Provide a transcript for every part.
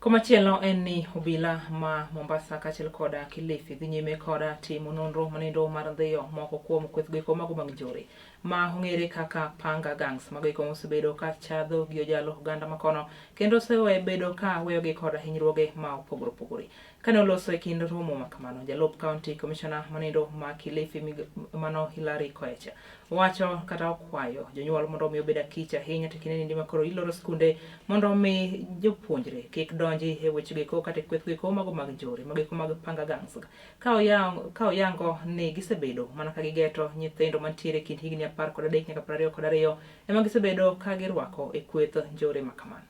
Komachielo en ni obila ma Mombasa kaachiel koda Kilifi dhi nyime koda timo nonro manindo mar dhiyo moko kuom kweth goeko mago mag njore ma ong'ere kaka Panga Gangs mago eko mosebedo ka chadho gi ojalo oganda makono kendo osebedo ka weyogi koda hinyruoge ma opogore opogore. Kane oloso e kind romo ma kamano, jalup County Commissioner manindo ma Kilifi mano Hilary Koech wacho kata okwayo jonyuol mondo omi obed akich ahinya to kinde ni ma koro iloro skunde mondo omi jopuonjre kik donji e weche goeko kata e kweth goeko mago mag njore mago eko mag panga gangs ka oyango ni gisebedo mana ka gigeto nyithindo mantiere e kind higni 13 nyaka 22 ema gisebedo ka girwako e kweth njore ma kamano.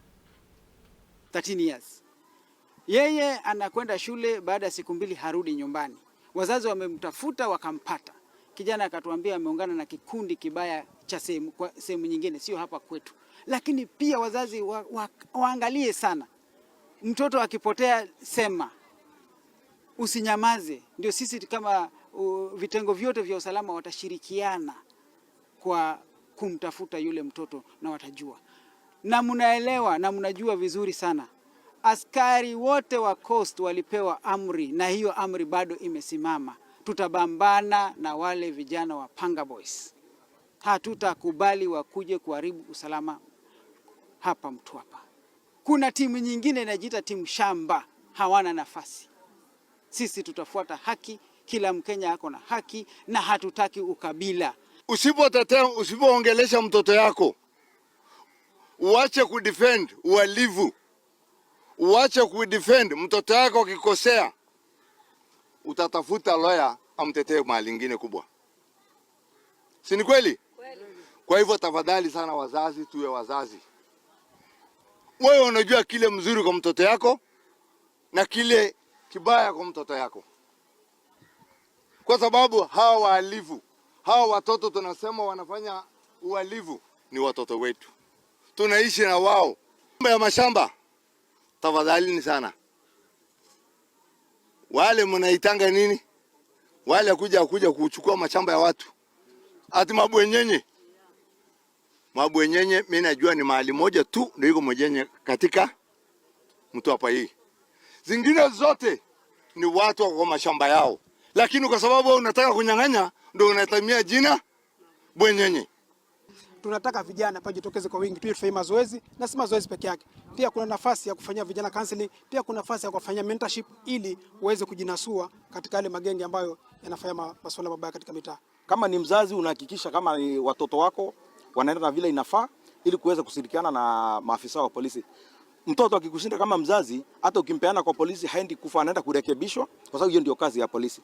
13 years. Yeye anakwenda shule, baada ya siku 2 harudi nyumbani. Wazazi wamemtafuta wakampata. Kijana akatuambia ameungana na kikundi kibaya cha sehemu nyingine, sio hapa kwetu. Lakini pia wazazi waangalie sana. Mtoto akipotea sema, usinyamaze. Ndio sisi kama vitengo vyote vya usalama watashirikiana kwa kumtafuta yule mtoto na watajua. Na mnaelewa na mnajua vizuri sana. Askari wote wa Coast walipewa amri na hiyo amri bado imesimama. Tutabambana na wale vijana wa Panga Boys. Hatutakubali wakuje kuharibu usalama hapa Mtwapa. Kuna timu nyingine inajiita timu shamba, hawana nafasi. Sisi tutafuata haki, kila Mkenya ako na haki na hatutaki ukabila. Usipotetea, usipoongelesha mtoto yako, uache kudefend uhalifu, uache kudefend mtoto yako akikosea, utatafuta lawyer amtetee mahali ingine kubwa. Si ni kweli? Kwa hivyo tafadhali sana wazazi, tuwe wazazi. Wewe unajua kile mzuri kwa mtoto yako na kile kibaya kwa mtoto yako. Kwa sababu hawa wahalifu, hawa watoto tunasema wanafanya uhalifu ni watoto wetu. Tunaishi na wao. Mambo ya mashamba, tafadhalini sana. Wale mnaitanga nini? Wale kuja kuchukua mashamba ya watu. Ati mabwenyenye. Mabwenyenye mimi najua ni mahali moja tu ndio iko mwenyenye katika Mtwapa hii. Zingine zote ni watu wako kwa mashamba yao. Lakini kwa sababu wewe unataka kunyang'anya ndio unatumia jina bwenyenye. Tunataka vijana pajitokeze kwa wingi, tuje tufanye mazoezi, na si mazoezi peke yake. Pia kuna nafasi ya kufanyia vijana counseling, pia kuna nafasi ya kufanyia mentorship ili uweze kujinasua katika yale magenge ambayo yanafanya masuala mabaya katika mitaa. Kama ni mzazi unahakikisha kama ni watoto wako wanaenda na vile inafaa ili kuweza kushirikiana na maafisa wa polisi. Mtoto akikushinda kama mzazi, hata ukimpeana kwa polisi haendi kufa, anaenda kurekebishwa kwa sababu hiyo ndio kazi ya polisi.